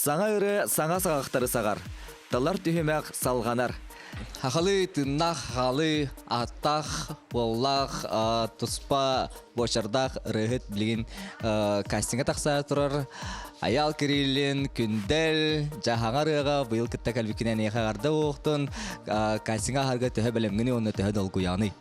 Саҥа ырыа саҥа саҕахтары саҕар, талар түһүмэх салҕанар. Хахалы тыыннаах хахалы ааттаах, уоллаах, туспа буочардаах ырыаһыт билигин кастиҥҥа тахса турар. Айаал Кириллин, Күндэл, Дьаһаҥа ырыаҕа быйыл кытта кэлбиккинэн эйиэхэ эҕэрдэ буолуохтун. Кастиҥҥа аһарга төһө бэлэмҥиний уонна төһө долгуйаҕыный?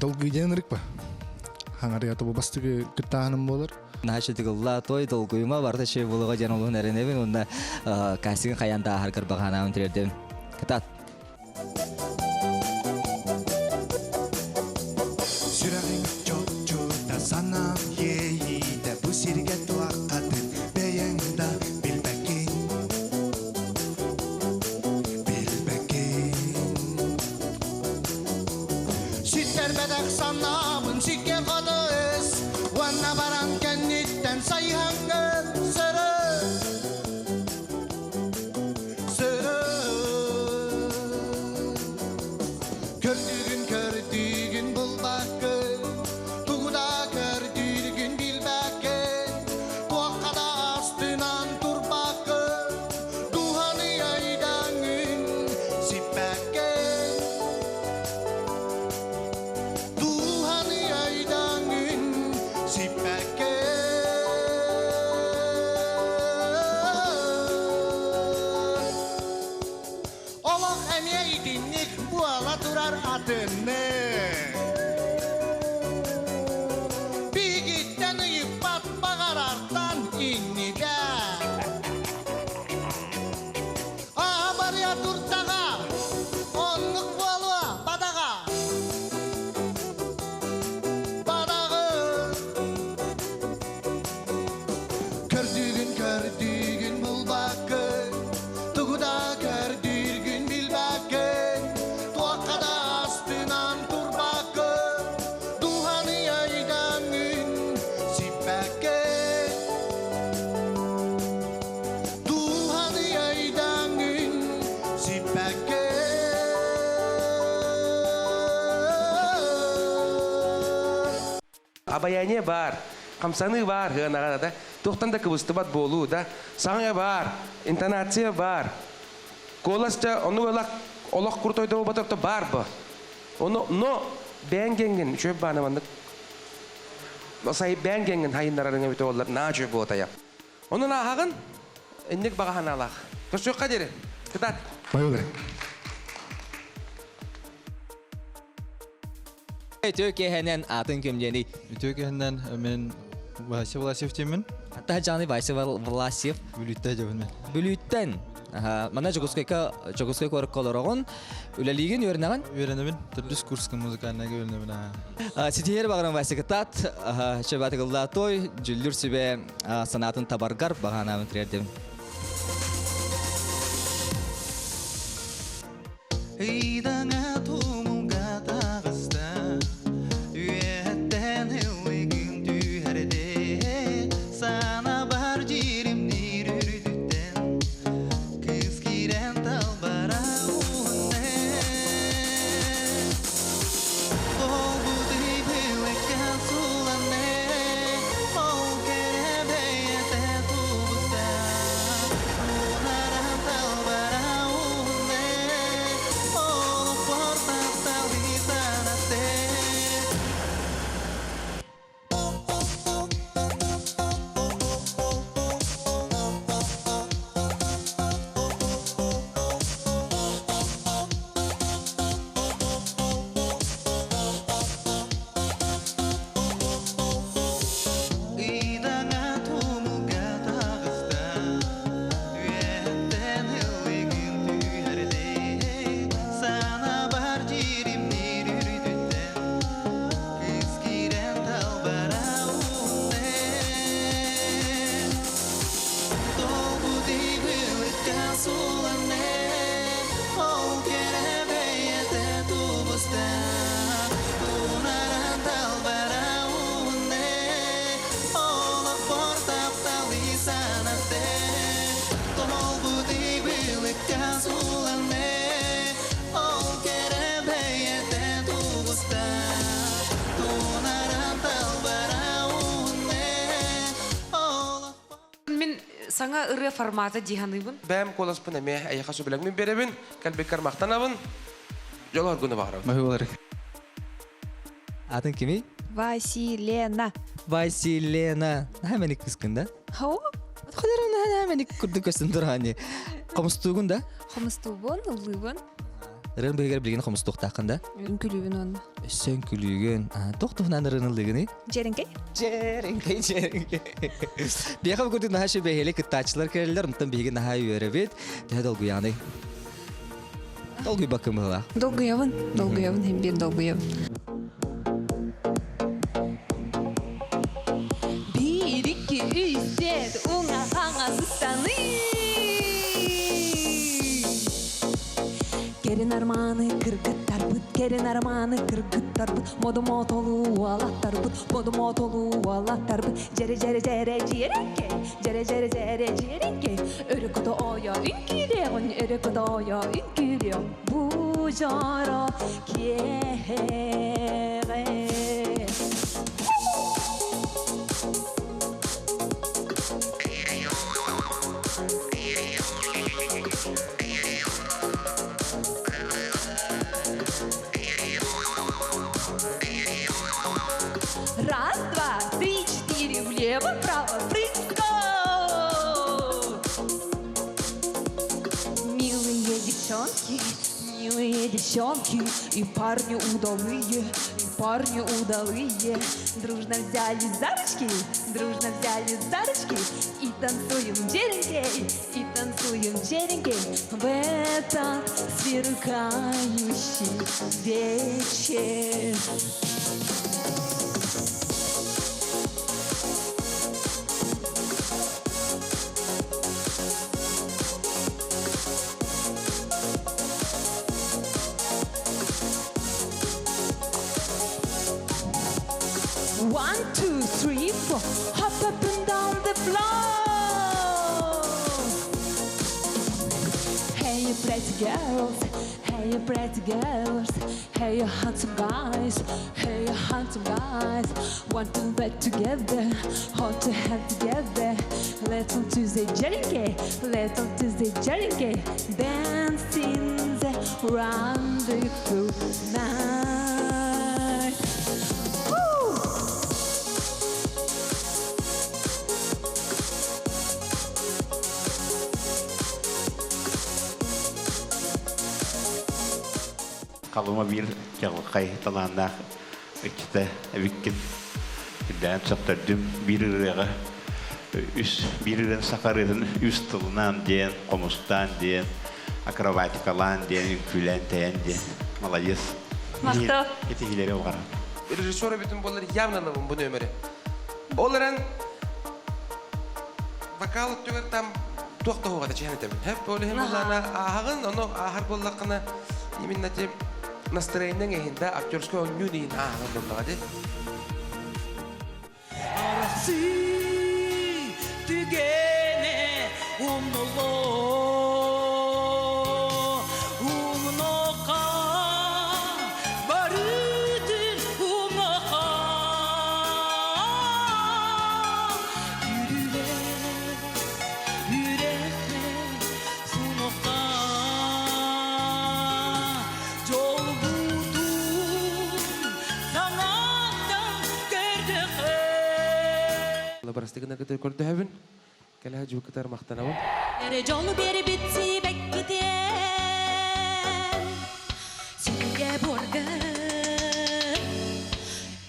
Долгуйден ырыкпа. Хаҥарыйа тобу бастыгы кыттааһыным буолар. Наһаа тыгылла той долгуйума барыта чэй булуга диэн олуһун эрэнэбин уонна кастингын хайаан да ааһаргар баҕанаабын тириэрдэбин. Кытаат. Сүрэҕиҥ чопчута санаам иэйиитэ бу сиргэ туоххатын бэйэҥ да билбэккин билбэккин Ситтэрбэтэх санаабын сикке хоту уонна баран кэнниттэн сайыһаҥҥын сыры сыры Көрдүүгүн көрдүүгүн булбаккын тугу да көрдүүргүн билбэккин туохха да астынан турбаккын дууһаны айдаҥын сиппэккин Дууһаны айдаҥын сиппэккэ. Олох эмиэ итинник буола турар атыннык. Биһигиттэн ыйыппат баҕарартан иннигэ. Ааһа барыа турдаҕа, оннук буолуо бадаҕа. Бадаҕы. Көрдүүгүн көрдүүгүн булбаккын, тугу да көрдүүргүн билбэккин, туохха да астынан турбаккын, дууһаны айдаҥҥын сиппэккин. Дууһаны айдаҥын сиппэккэ. Обаяние баар, хамсаныы баар ыанаҕа да, туохтан да кыбыстыбат буолуу да, саҥа баар, интонация баар. Куолас дьэ оннук ылах олох крутой да буолбатар то баар бу. Ону но бэйэҥ диэҥҥин үчүгэй баана маннык бэйэҥ диэҥҥин хайыннарарыҥ эбитэ буоллар наа үчүгэй буолатайа. Онон ааһаҕын, инник баҕа санаалаах. Көрсүөххэ диэри. Кытаат. Байылы. Үтүө киэһэнэн атын ким диэний? Үтүө киэһэнэн мен Вася Власев диэммин. Ата Жаны Вася Власев. Бүлүүттэн дьабын мен. Бүлүүттэн. Мана Дьокуускайга Дьокуускай куоракка олороҕун. Үлэлиигин, үөрэнэҕин? Үөрэнэбин. Төрдүс курска музыкальнайга үөрэнэбин. Ситиһэр баҕарам Вася кытаат. Чөбатыгыллаатой, дьүллүр сүбэ санаатын табаргар баҕанаабын тириэрдэбин. Ыйдаҥа тумулга таҕыста, үөһэттэн ыллыгын түһэрдэ, санабар дьиримниир үрдүттэн, кыыс киирэн талбара уһунна. Долгутуй былыкка суланна, ол кэрэ бэйэтэ тубуста, унаран талбара уһунна. Саҥа ырыа формата дии саныыбын. Бэйэм куоласпын эмиэ эйиэхэ сөбүлэҥмин биэрэбин, кэлбиккэр махтанабын, дьол оргуну баҕарабын. Баһыылары. Атын кимий? Василена. Василена. Наһаа мэник кыскын да? Хоо. Холорон наһаа мэник курдук көстөн турани. Хомустуугун да? Хомустуубун, ыллыыбын. Ырыан быһыгар билигин хомустуохтааххын да? Үҥкүлүүбүн уонна. Өссө үҥкүлүүгүн. Туох туһунан ырыан ыллыгыный? Дьэриҥкэй. Дьэриҥкэй, дьэриҥкэй. Биһиэхэ бу курдук наһаа үчүгэй кыттааччылар кэлэллэр, онтон биһиги наһаа үөрэбит. Төһө долгуйаҕыный? Долгуйбаккын быһыылаах. Долгуйабын, долгуйабын, иһин биир долгуйабын. Биир, икки, үс, төрт, уҥа хаҥас ыстаныы. Кэрин армааны кыргыттарбыт, кэрин армааны кыргыттарбыт, модумотолуу уолаттарбыт, модумотолуу уолаттарбыт, дьэрэ дьэрэ дьэрэ дьиэрэккэй, дьэрэ дьэрэ дьэрэ дьиэрэккэй, өрө көтө ойо үҥкүүлүөҕүн, өрө көтө ойо үҥкүүлүөх, бу дьоро киэһэҕэ. Раз, два, три, четыре, влево, вправо, прыскок! Милые девчонки, милые девчонки, и парни удалые, и парни удалые. Дружно взяли за ручки, дружно взяли за ручки и танцуем джеренькей, и танцуем джеренькей в этот сверкающий вечер. One, two, three, four. Hop up and down the floor. Hey, you pretty girls. Hey, you pretty girls. Hey, you handsome guys. Hey, you handsome guys. Want to get together. Hold to hand together. Let's on Tuesday, Jelly Let's on Tuesday, Jelly Dancing the rendezvous night. Woo! Халыма биир чаҕылхай талааннаах ыччата эбиккин. Үрдээн сөхтөрдүм биир ырыаҕа үс биир ырыаны саха ырыатын үс тылынан диэн, хомустаан диэн, акробатикалаан диэн, үҥкүүлээн тэйэн диэн. Молодец. Махтал. Итиһилэри уҕаран. Режиссер эбитин буоллар явно ылабын бу нүөмэри. Ол эрэн вокал өттүгэр там туох да уһуҕа чэһэн этэбин. Хэп ол иһин буллаана ааһаҕын, ону ааһар буоллаххына именно ти настроениең иһин да актерскай оонньуун иһин ааһаҕын буоллаҕа дии. Арахсыы түгэнэ умнуллуо Умнуохха барытын умнуохха Үрүлэр үрэххэ сунуохха Дьолбутун саҥаттан көрдөххө Бырастыы гына көрдөһөбүн. Кэлэһэ дьууккутар махтанабын. Эрэ дьолу биэрбит сибэккитин Сиргэ буорга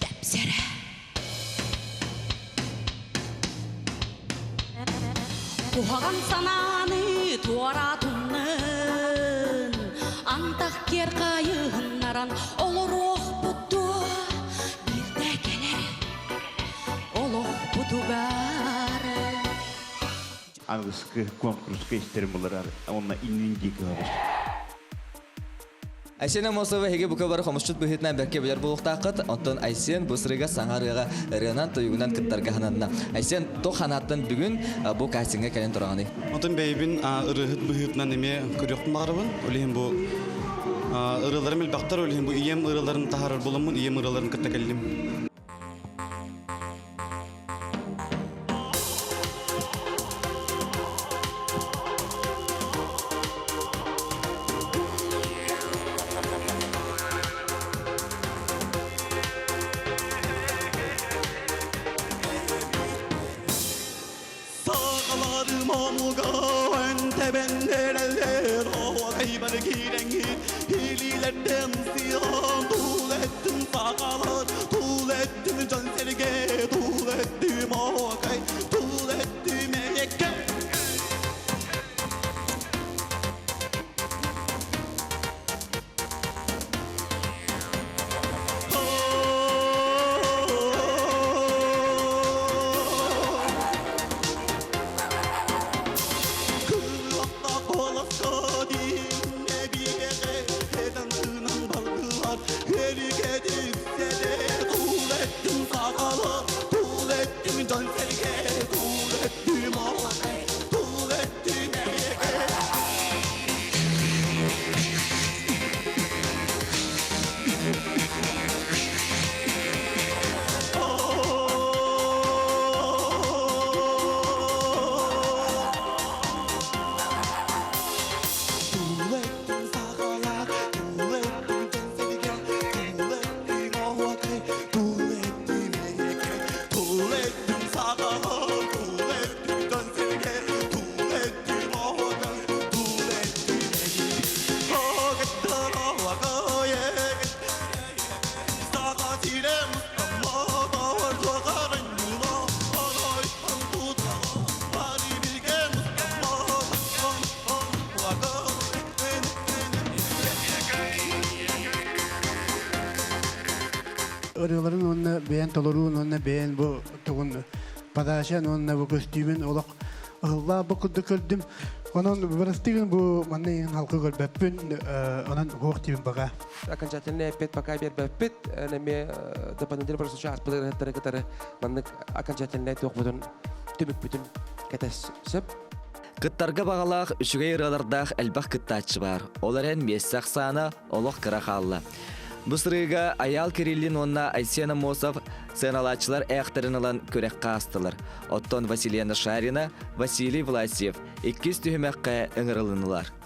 тэпсэрэ Куһаҕан санааны туоратыннын Антах киэр хайыһыннаран олоруохпут дуо Биирдэ кэлэр олохпутугар Аныгыскы куонкуруска истэрим булар уонна иннин диэки оҕус. Айсен Амосова эһиги бука бары хомусчут быһыытынан бэркэ билэр буолуохтааххыт. Оттон Айсен бу сырыыга саҥа ырыаҕа ырыанан, тойугунан кыттарга сананна. Айсен, туох санааттан бүгүн бу кастиҥҥа кэлэн тураҕыный? Онтон бэйэбин ырыаһыт быһыытынан эмиэ көрүөхпүн баҕарабын. Ол иһин бу ырыаларым элбэхтэр, ол иһин бу ийэм ырыаларын таһаарар буоламмын, ийэм ырыаларын кытта кэллим. Кайбары киирэҥҥит Илиилэрдэн сыйан Туул эттим саҕалар Туул эттим дьон сэргэ Туул эттим оһуокай Туул эттим эйэккэ Ырыаларын уонна бэйэн толоруун уонна бэйэн бу тугун подачан уонна бу көстүүмүн олох ыһыллаа бу курдук көрдүм. Онон бырастыгын бу манна иһин халкы көрбөппүн, онон уһуох диибин баҕа. Окончательный эппиэт пока биэрбэппит. Эми дополнительный просто ааспыт кытары маннык окончательный туохпутун түмүкпүтүн кэтэс сөп. Кыттарга баҕалаах үчүгэй ырыалардаах элбэх кыттааччы баар. Ол эрэн миэстэ ахсаана олох кыра хаалла. Бу сырыыга Айаал Кириллин уонна Айсен Аммосов сыаналааччылар ээхтэрин ылан күрэххэ аастылар. Оттон Василена Шарина, Василий Власьев иккис түһүмэххэ ыҥырылыннылар.